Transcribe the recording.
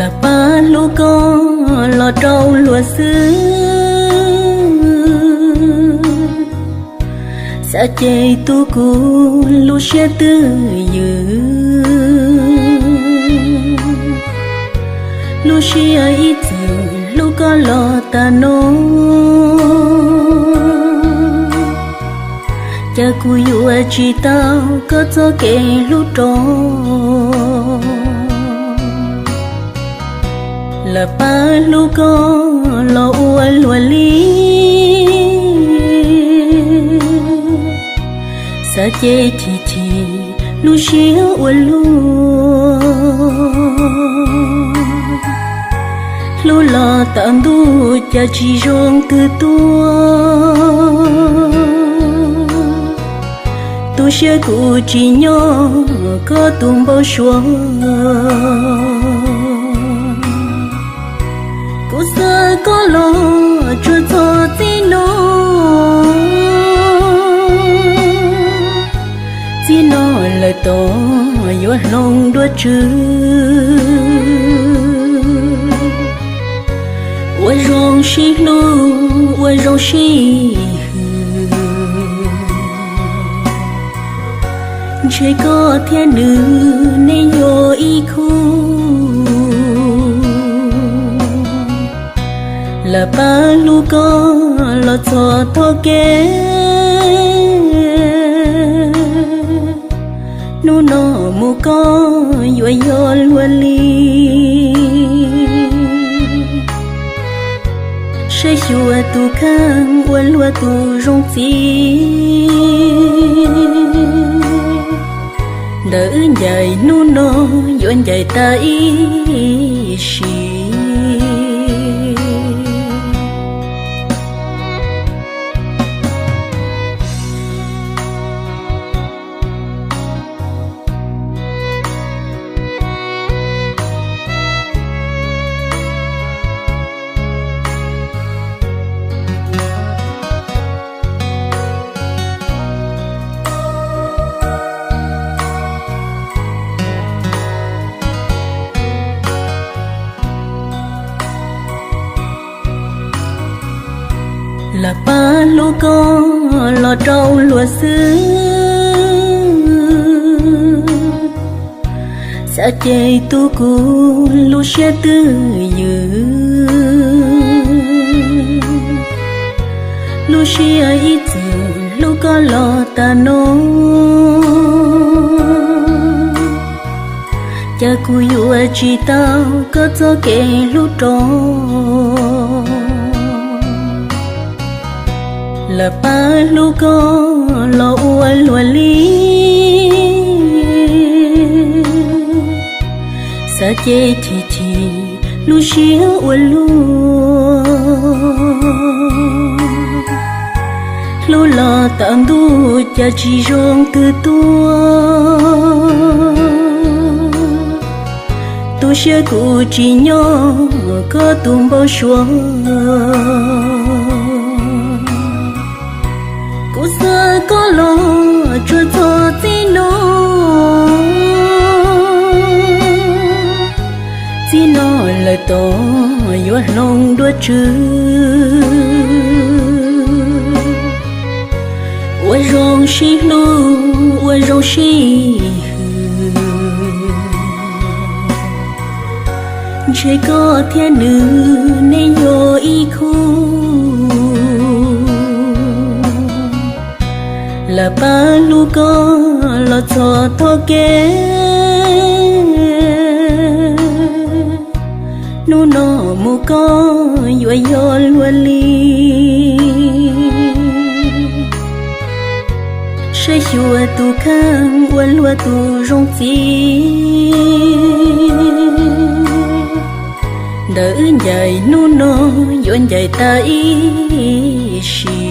Lawv pab hlub koj los rau luag xwb, xav ces tu kuv lub siab twj ywm. Lub siab ib txwm hlub koj los tas no, cas kuv yuav tsis tau koj txoj kev hlub rov. Lawv pab hlub koj los ua luag li, xav ces chim chim lub siab ua luaj. Hlub los tas ntuj cas tsis zoo twg tuaj, tu siab kuv tsis nyob koj tus npau suav. Kuv xav koj los tsuas txog txij no, txij no lawm tom yuav hloov dua tswv. Ua zoo sib hlub, ua zoo sib hwm, ntshe koj thiab nws nej yog ib khub. Lawv pab hlub koj los txog tog kev, hnub no mus koj yuav yog luag li. Saib xyuas tus kheej ua luag tus zoo txiv, ntawm wb ncaim hnub no yuav ncaim tas ib sim. Lawv pab hlub koj los rau luag xwb, xav ces tu kuv lub siab twj ywm. Lub siab ib txwm hlub koj los tas no, cas kuv yuav tsis tau koj txoj kev hlub rov. Lawv pab hlub koj los ua luag li, xav ces chim chim lub siab ua luaj. Hlub los tas ntuj cas tsis zoo twg tuaj, tu siab kuv tsis nyob koj tus npau suav. Kuv xav koj los tsuas txog txij no, txij no lawm tom yuav hloov dua tswv. Ua zoo sib hlub, ua zoo sib hwm, ntshe koj thiab nws nej yog ib khub. Lawv pab hlub koj los txog tog kev, hnub no mus koj yuav yog luag li. Saib xyuas tus kheej ua luag tus zoo txiv, ntawm wb ncaim hnub no yuav ncaim tas ib sim.